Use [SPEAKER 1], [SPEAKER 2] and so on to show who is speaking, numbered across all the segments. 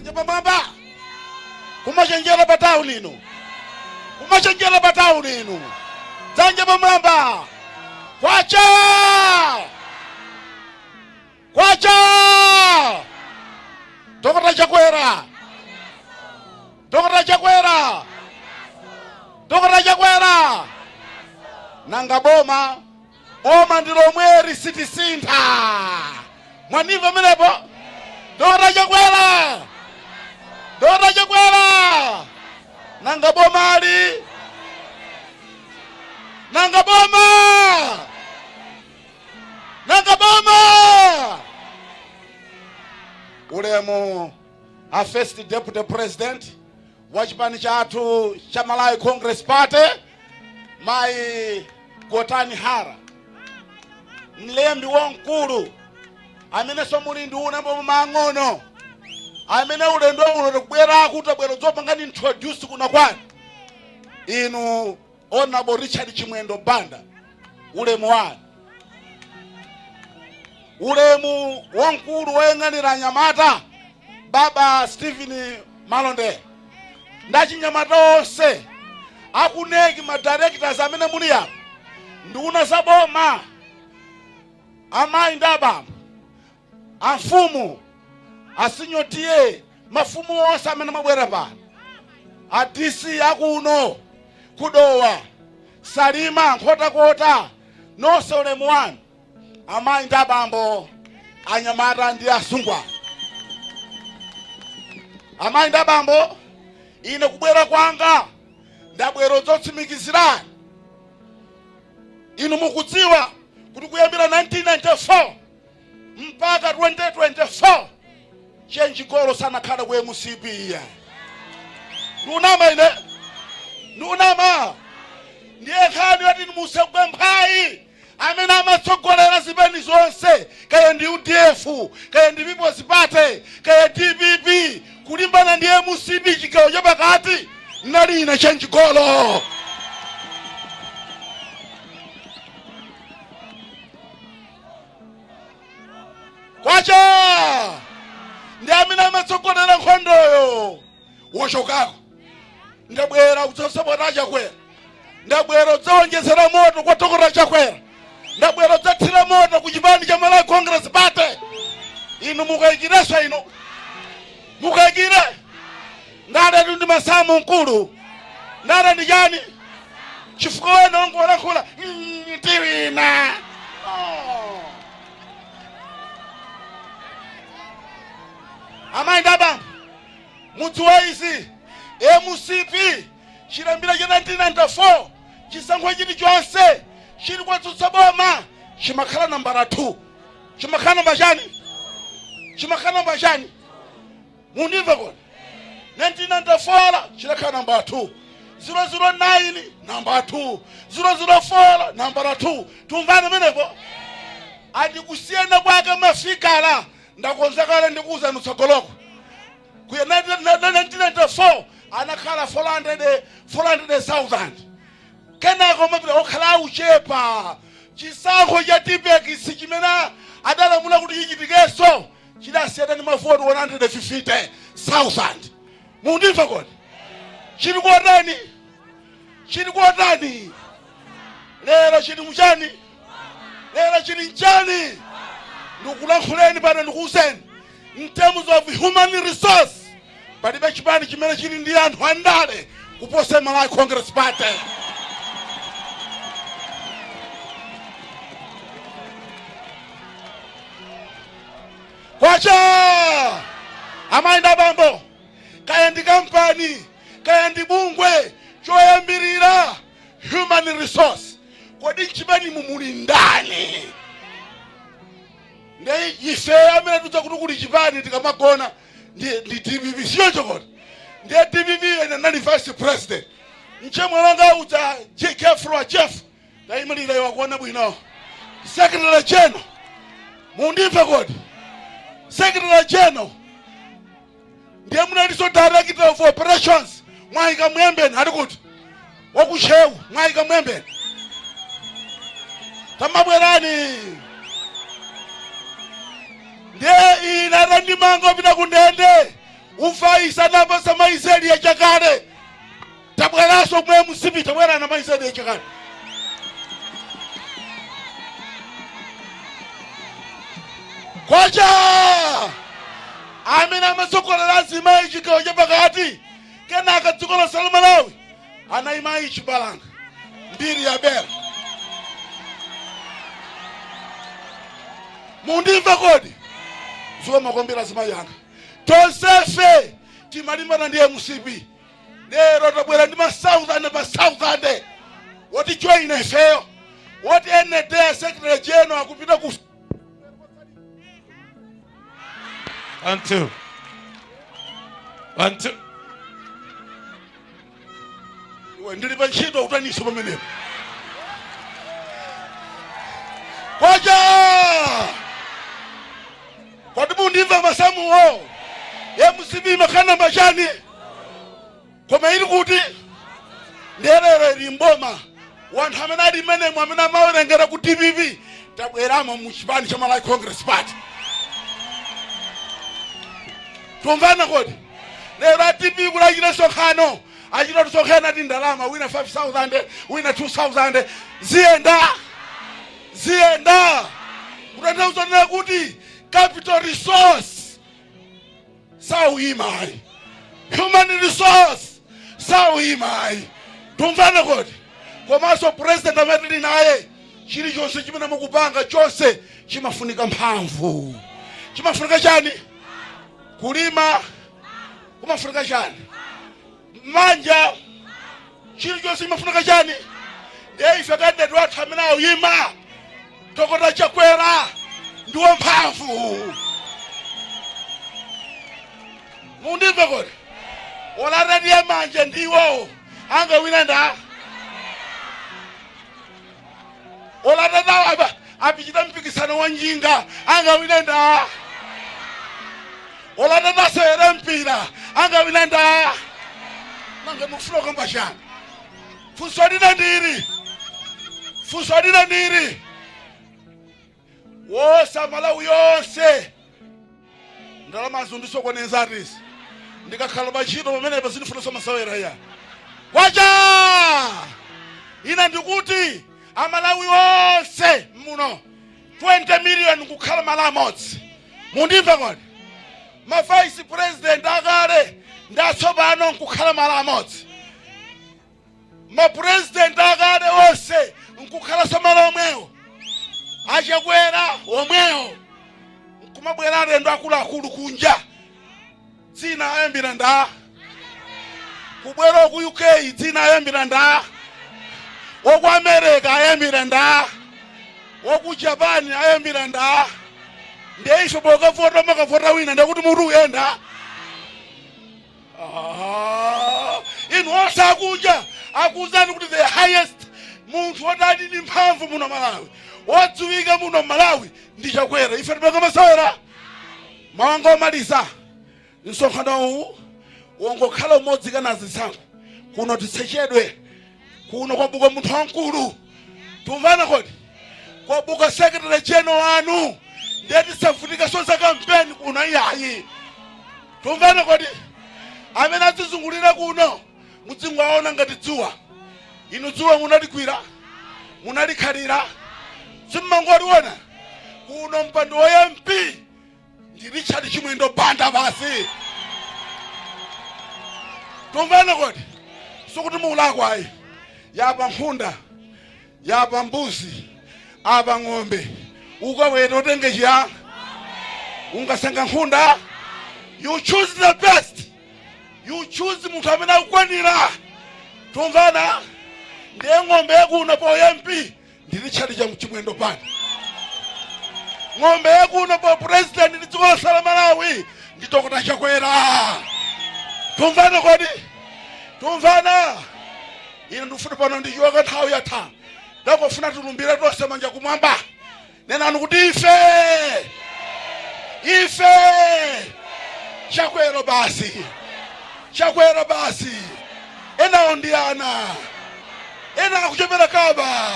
[SPEAKER 1] Dzanja pamwamba. Kumachenjera pa town ino. Kumachenjera pa town ino. Dzanja pamwamba. Kwacha! Kwacha! Dr. Chakwera. Dr. Chakwera. Dr. Chakwera. Nanga boma. Boma ndi lomweri, sitisintha. Mwanimva menepo? Dr. Chakwera. Dr. Chakwera. Nanga boma ali? Nanga boma? Nanga boma? Ulemu a First Deputy President wa chipani chathu cha Malawi Congress Party, Mai Gotani Hara, mlembi wamkulu amenenso muli nduna mang'ono amene ulendo uno tikubwera tabwera dzopangani introduce kuna kwanu inu, Honorable Richard Chimwendo Banda, ulemu wanu. Ulemu wamkulu woyang'anira anyamata, Baba Stephen Malondera, ndachinyamata onse aku NEC, ma directors amene muli apa, nduna za boma, amayi ndi abambo, amfumu, asinyotiye, mafumu onse amene mwabwera pano, a DC akuno kudowa, Salima, Nkhotakota, nonse ulemu wanu. Amayi ndi abambo, anyamata ndi asungwana, amayi ndi abambo, ine kubwera kwanga ndabwera zotsimikizirani. Inu mukudziwa kuti kuyambira 1994 mpaka 2024 Chenji Golo sanakhala ku MCP. Iya, ndiunama ine? Ndiunama? Ndiye nkhani yoti musegwe mphwayi. Amene amatsogolera zipani zonse, kaya ndi UDF, kaya ndi People's Party, kaya DPP, kulimbana ndi MCP chigawo chapakati, nali ine Chenji Golo. Kwacha! Ndi amene amatsogolera nkhondoyo wochokako. Ndabwera kudzasapota Chakwera, ndabwera kudzawonjezera moto kwa Dr. Chakwera, ndabwera kudzathira moto ku chipani cha Malawi Congress Party. Inu mukayikirenso, inu mukayikire. Ndaletu ndi masamu mkulu, ndale ndi chani? Chifukwa wena ongolankhula, tiwina." Oh. Amayi ndi abambo, mudziwa izi: MCP chilambira cha 1994, chisankho chilichonse chili kwatsutsa boma chimakhala nambala 2. Chimakhala namba chani? Chimakhala namba chani? Mundimve kodi? 1994 chidakhala namba 2, 009 namba 2, 004 nambala 2. Tumvane menepo? Andikusiyana kwake ma figure ndakonza kale, ndikuwuzani utsogoloko. Kuya 1994 anakhala 400 400,000, kenako mapita okhala auchepa. Chisankho cha Tipex chimene adalamula kuti chichitikenso chidasiyana ndi mavoti 150,000. Mundimva kodi? Chili kuotani? Chili kuotani lero? Chili muchani lero? Chili mchani? Ndikulankhuleni pano, ndikuwuzeni, in terms of human resource palibe chipani chimene chili ndi anthu andale kuposa Malawi Congress Party. Kwacha! Amayi ndi abambo, kaya ndi kampani, kaya ndi bungwe, choyambirira human resource. Kodi mchipani mumuli ndani? Ndi ife amene tidza kuti kuli chipani tikamagona ndi DPP, siyoncho kodi? Ndiye DPP ene nali vice president, mchemwe wanga uja Jeffrey Jeff, tayimirira iwe, akuona bwino. Secretary General, mundimve kodi? Secretary General, ndiye munalinso Director of Operations Mwayika Mwembeni, ali kuti? Wakuchewu Mwayika Mwembeni, tamabwerani. Ndiye ine atandimanga kupita ku ndende. Uvice anapasa maizeli yachakale. Tabweraso mwe MCP, tabwera na maizeli yachakale. Kwacha! Amene amatsogolera azimayi chigawo chapakati, kenaka dziko lonse la Malawi, anayimayi Chibalanga, mbiri ya bera. Mundimva kodi? Zikomo kwambiri azimayi anga. Tonsefe timalimbana ndi MCP. Lero tabwera ndi ma thousand pa thousand woti join ifeyo, woti ene secretary general akupita ku
[SPEAKER 2] One, two. One, two.
[SPEAKER 1] Iwe ndili pa ntchito, kutaniso pamenepo. Kwacha! Kodi mundimva masamuwo? MCP makhala machani, koma ili kuti ndelero ili mboma. Wanthu amene ali mmenemo, amene amawerengera ku DPP, tabweramo mu chipani cha Malawi Congress Party. Tumvana kodi? Lero a DPP kulachita sonkhano, achita tusonkhana ati ndalama, wina 5000, wina 2000, ziyenda ziyenda. Kutanthauza nena kuti capital resource sauyimayi, human resource sauyimayi. Tumvana kodi? Komanso president amene tili naye, chilichonse chimene mukupanga chonse chimafunika mphamvu. Chimafunika chani? Kulima kumafunika chani? Manja. Chilichonse chimafunika chani? Ndiye ife candidate wathu amene awuyima, Dr Chakwera, ndiwo mphamvu. Mundimve kodi? Olatatiye manje ndiwo angawina nda olatatawo apa apichita mpikisano wa njinga, angawina nda olatata mpira, angawina nda. Nange mufuna kamba chani? Funso lina ndiri, funso lina ndiri wosa Malawi yonse, ndalamazo ndisokoneza atisi. Ndikakhala pantchito pamenepa sindifunanso masewera ya. Kwacha! Ina ndikuti Amalawi onse muno 20 million kukhala malo amodzi. Mundimva kodi? Ma vice president akale ndi atsopano nkukhala malo amodzi, ma president akale onse nkukhalanso malo omwewo, Achakwera omwewo, nkumabwera alendo akuluakulu kunja, dzina ayambira nda kubwera ku UK, dzina ayambira nda woku America, ayambira nda woku Japan, ayambira nda. Ndiye ife pokavota makavota wina, ndekuti mutu uyenda. Ah, inu onse akunja akuwuzani kuti the highest munthu wodali ndi mphamvu muno Malawi, wodziwika muno Malawi, ndi Chakwera. Ife tipanga masewera mawanga omaliza msonkhano uwu wongokhala umodzi kana zisankho kuno tisechedwe. Kuno kwabuka munthu wamkulu. Tumvana kodi? Kwabuka secretary general wanu, ndiye tisavutika za kampeni kuno iyayi. Tumvana kodi? Amene adzizungulira kuno mudzingowaona ngati dzuwa. Inu dzuwa munaligwira, munalikhalira, simmangoliona. Kuno mpando wa MP ndi Richard Chimwendo Banda basi. Tumvana kodi? Sikuti muulakwa ayi. Yapa nkhunda, yapa mbuzi, apa ng'ombe, ukaweta utenge chiya ungasenga nkhunda. You choose the best, you choose munthu amene akukwanira. Tumvana? Ndiye ng'ombe yakuno po MP ndi Richard Chimwendo Banda, ng'ombe yakuno po president ndi dziko lonse la Malawi ndi Dr Chakwera. Tumvana kodi? Tumvana? Ine ndikufuna pano ndichiwaka, nthawi yatha, ndangofuna tilumbire tonse manja kumwamba. Nenani kuti ife, ife Chakwera basi, Chakwera basi. Enawo ndi ana, ena akuchepera kaba,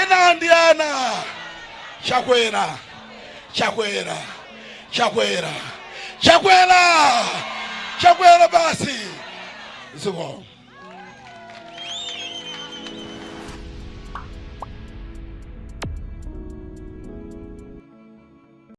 [SPEAKER 1] enawo ndi ana. Chakwera, Chakwera, Chakwera. Chakwera, Chakwera basi. Zikomo.